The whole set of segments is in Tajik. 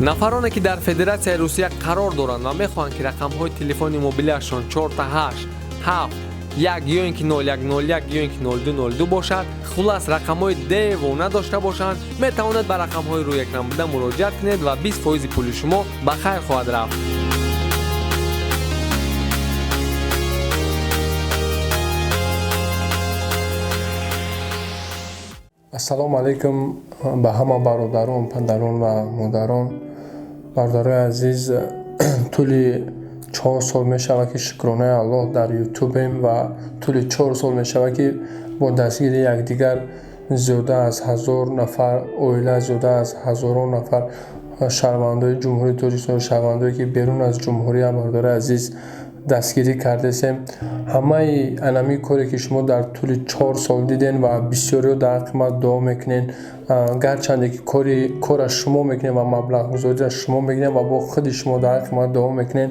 Нафароне, ки дар Федератсияи Русия қарор доранд ва мехоҳанд, ки рақамҳои телефони мобилиашон 4 8 7 1 ё ин ки 0101 ё ин ки 0202 бошад, хулас, рақамҳои девона дошта бошанд, метавонед ба рақамҳои рӯи экран буда муроҷиат кунед ва 20 фоизи пули шумо ба хайр хоҳад рафт. Ассалому алайкум ба ҳама бародарон, падарон ва модарон. Бародарои азиз, тӯли 4 сол мешавад, ки, шукронаи Аллоҳ, дар Ютубем ва тӯли 4 сол мешавад, ки бо дастгирии якдигар зиёда аз 1000 нафар оила, зиёда аз ҳазорон нафар шаҳрвандои Ҷумҳурии Тоҷикистон, шаҳрвандое, ки берун аз ҷумҳурия, бародарои азиз, дастгирӣ кардесем. Ҳамаи анами коре, ки шумо дар тӯли 4 сол диден ва бисёриҳо дар ҳаққи ман дуо мекунен, гарчанде ки кори кора шумо мекунед ва маблағгузориро шумо мекунед ва бо худи шумо дар ҳаққи ман дуо мекунен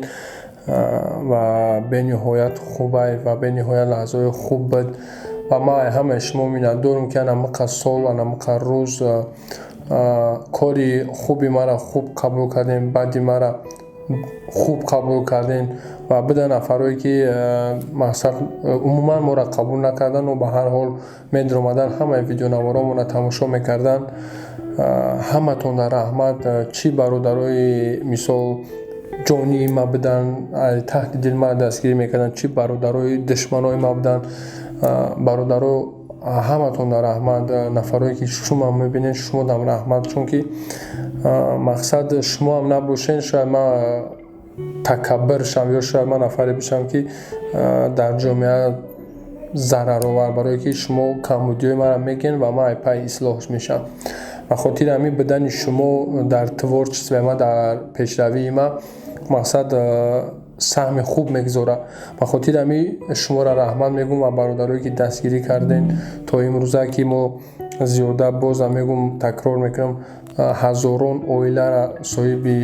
ва бениҳоят хубай ва бениҳоят лаҳзаҳои хуб буд. Ва ман ҳамаи шумо миннатдорам, ки анамиқа сол, анамиқа рӯз кори хуби маро хуб қабул кардем, баъди мара хуб қабул кардем. Ва буда нафарое, ки мақсад, умуман моро қабул накардану ба ҳар ҳол медаромадан, ҳамаи видеонаворомонро тамошо мекарданд. Ҳаматон дар раҳмат, чӣ бародарои, мисол, ҷонии ма буданд, таҳти дил мара дастгирӣ мекарданд, чӣ бародарои душманои ма буданд. Бародаро, ҳаматон дар раҳмат. Нафарое, ки шумам мебинед, шумодам раҳмат, чунки, мақсад, шумоам набошен, шояд ман такаббир шавам ё шояд ман нафаре бошам, ки дар ҷомеа зараровар, барое ки шумо камбудиҳои маро мегӯед ва ман пайи ислоҳ мешавам. Ба хотири ҳамин будани шумо дар творчествои ма, дар пешравии ма, мақсад, саҳми хуб мегузорад. Ба хотири ҳамин шуморо раҳмат мегӯм ва бародарое, ки дастгирӣ кардем то имрӯза, ки мо зиёда, бозам мегӯм, такрор мекунам, ҳазорон оиларо соҳиби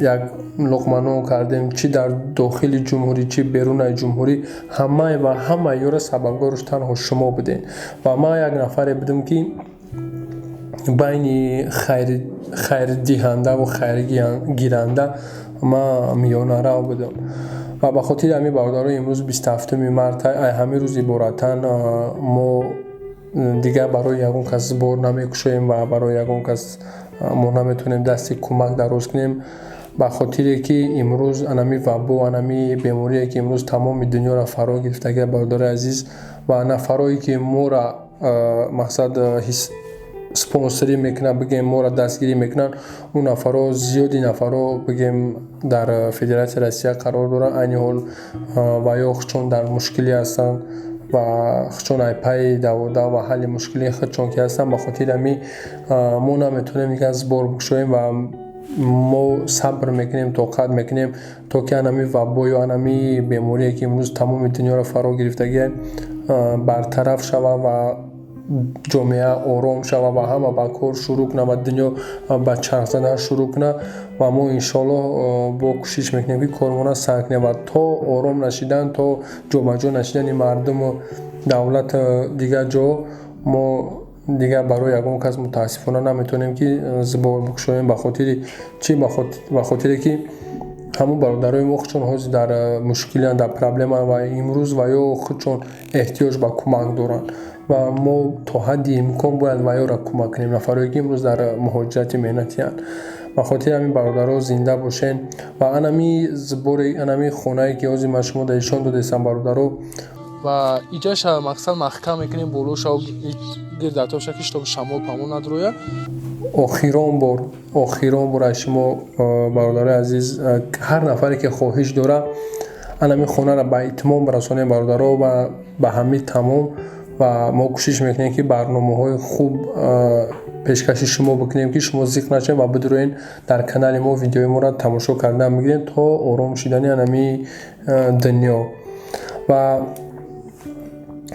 як луқманон кардем, чӣ дар дохили ҷумҳурӣ, чӣ берунаи ҷумҳурӣ. Ҳамаи ва ҳамаи ёро сабабгораш танҳо шумо будем ва ман як нафаре будам, ки байни хайрдиҳандаву хайргиранда ман миёнарав будам. Ва ба хотири ҳамин, бародаро, имрӯз 27-уми март, ҳамин рӯз иборатан мо дигар барои ягон кас бор намекушоем ва барои ягон кас мо наметавонем дасти кӯмак дароз кунем, ба хотире ки имрӯз анами вабо, анами беморие, ки имрӯз тамоми дунёро фаро гирифтагия, бародари азиз, ва нафарое, ки моро, мақсад, спонсорӣ мекунанд, бигем, моро дастгирӣ мекунанд, он нафарҳо, зиёди нафарҳо, бигем, дар Федератсияи Россия қарор доранд айни ҳол ва ё худшон дар мушкилӣ ҳастанд ва худшон ай пайи давода ва ҳалли мушкилии худшон ки ҳастанд. Ба хотири ҳамин мо наметавонем дигар сбор бикушоем ва мо сабр мекунем, тоқат мекунем, то ки анами вабо ё анами беморие, ки имрӯз тамоми дунёро фаро гирифтагия, бартараф шавад ва ҷомеа ором шавад ва ҳама ба кор шурӯъ кунад ва дунё ба чарх задан шурӯъ кунад. Ва мо, иншоаллоҳ, бо кӯшиш мекунем, ки кормона сар кунем ва то ором нашидан, то ҷобаҷо нашидани мардуму давлат, дигар ҷо мо дигар барои ягон кас, мутаассифона, наметавонем, ки сбор бикушоем. Ба хотири чӣ? Ба хотире ки ҳамун бародарои мо худшон ҳозир дар мушкилианд, дар проблеманд ва имрӯз ва ё худшон эҳтиёҷ ба кӯмак доранд ва мо то ҳадди имкон бояд ваёро кӯмак кунем, нафарое, ки имрӯз дар муҳоҷирати меҳнатианд. Ба хотири ҳамин, бародаро, зинда бошен. Ва анами сбори, анами хонае, ки ҳозир ман шумо ишон додестам, бародаро. Ва иҷаша, мақсад, маҳкам мекунем болоша, гирдатоша, ки чтоб шамол памол надроя. Охирон бор, охирон бор аз шумо, бародарои азиз, ҳар нафаре, ки хоҳиш дорад, анами хонаро ба итмом расонем, бародаро, ва ба ҳамин тамом. Ва мо кӯшиш мекунем, ки барномаҳои хуб пешкаши шумо бикунем, ки шумо зиқ нашавед ва бидуроен дар канали мо видеои моро тамошо кардан бигиред то ором шидани анами дунё. Ва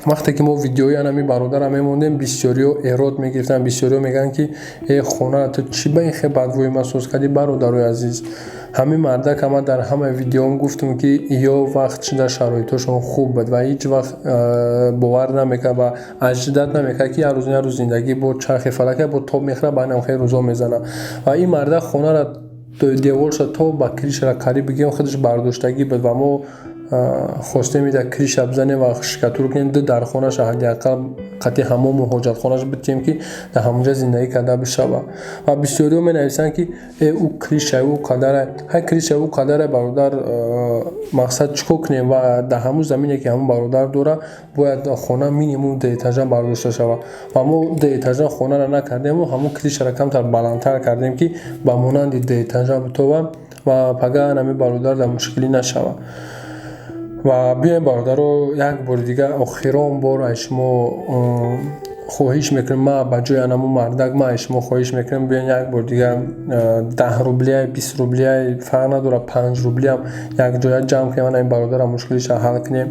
вақте ки мо видеои анами бародарам мемондем, бисёриҳо эрод мегирифтанд, бисёриҳо мегӯянд, ки э, хона ту чӣ ба ин хел бадвои масоз кардӣ? Бародарои азиз, ҳамин мардака ман дар ҳамаи видеоам гуфтам, ки ё вақт шуда шароитошон хуб буд ва ҳеҷ вақт бовар намекард ва аждат намекард, ки як рӯз, як рӯз зиндагӣ бо чархи фалака бо тоб мехӯрад, ба ҳамин хел рӯзо мезанад. Ва ин мардак хонаро Деворша то ба крыша ра қариб бигем, худаш бардоштагӣ буд ва мо хостем ида крыша бизанем ва штукатур кунем, ду дархонаша ҳадди ақал қати ҳамому ҳоҷатхонаш битиҳем, ки дар ҳамонҷа зиндагӣ карда бишава. Ва бисёриҳо менависанд, ки э, ӯ крыша ӯ қадара, ҳай, крыша ӯ қадара. Бародар, мақсад чӣ кор кунем? Ва дар ҳамун замине, ки ҳамун бародар дора, бояд хона минимум дуэтажа бардошта шавад. Ва мо дуэтажа хонаро накардему, ҳамун крыша ро камтар баландтар кардем, ки ба монанди дуэтажа битова ва пага ҳамин бародар дар мушкилӣ нашавад. Ва биёем, бародаро, як бори дигар, охирон бор аз шумо хоҳиш мекунем. Ма ба ҷои анамун мардак, ма аз шумо хоҳиш мекунем: биёен, як бори дигар 10 рублияй, 20 рублияй, фарқ надорад, 5 рублиам якҷоя ҷамъ кунем, ана ин бародарам мушкилиша ҳал кунем.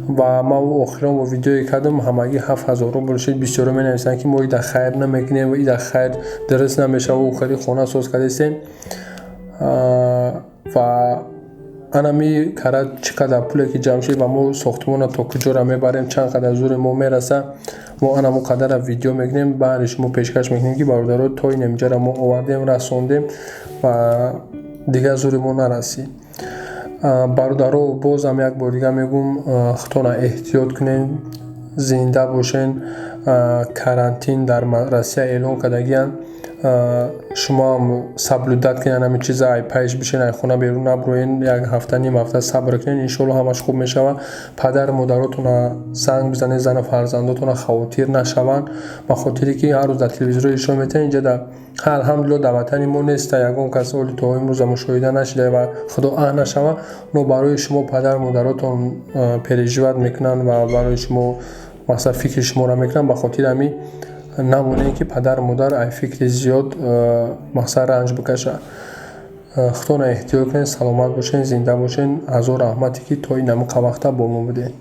Ва ма охирон бо видеое кардам, ҳамагӣ 7000 рубл шид. Бисёро менависанд, ки мо ида хайр намекунем ва ида хайр дуруст намешава, хеле хона соз кардастем. Ва анами кара чӣ қадар пуле ки ҷамъ шид ва мо сохтмонро то куҷора мебарем, чанд қадар зури мо мераса, мо анамо қадара видео мекунем, баъди шумо пешкаш мекунем, ки бародаро, то ин инҷара мо овардем, расондем ва дигар зури мо нарасид. Бародаро, бозам як бор дигар мегӯм: худтона эҳтиёт кунед, зинда бошен. Карантин дар Россия эълон кардагиянд, шумоам соблюдать кунед ҳамин чиза, ай пайш бишен, ай хона берун набуроен, як ҳафта, ним ҳафта сабр кунед, иншоалло, ҳамаш хуб мешавад. Падару модаротона занг бизанед, зану фарзандотона хавотир нашаванд, ба хотире ки ҳар рӯз дар телевизорҳо ишон метавонед. Инҷа дар алҳамдулилло, дар ватани мо неста, ягон кас оли то имрӯза мушоҳида нашуда ва худо аҳ нашава, но барои шумо падару модаротон переживать мекунанд ва барои шумо, мақсад, фикри шуморо мекунанд. Ба хотири ҳамин намонед, ки падару модар ай фикри зиёд, мақсад, ранҷ бикашад. Худтонро эҳтиёт кунед, саломат бошед, зинда бошед. Ҳазор раҳмате, ки то ин ҳамин вақта бо мо будед.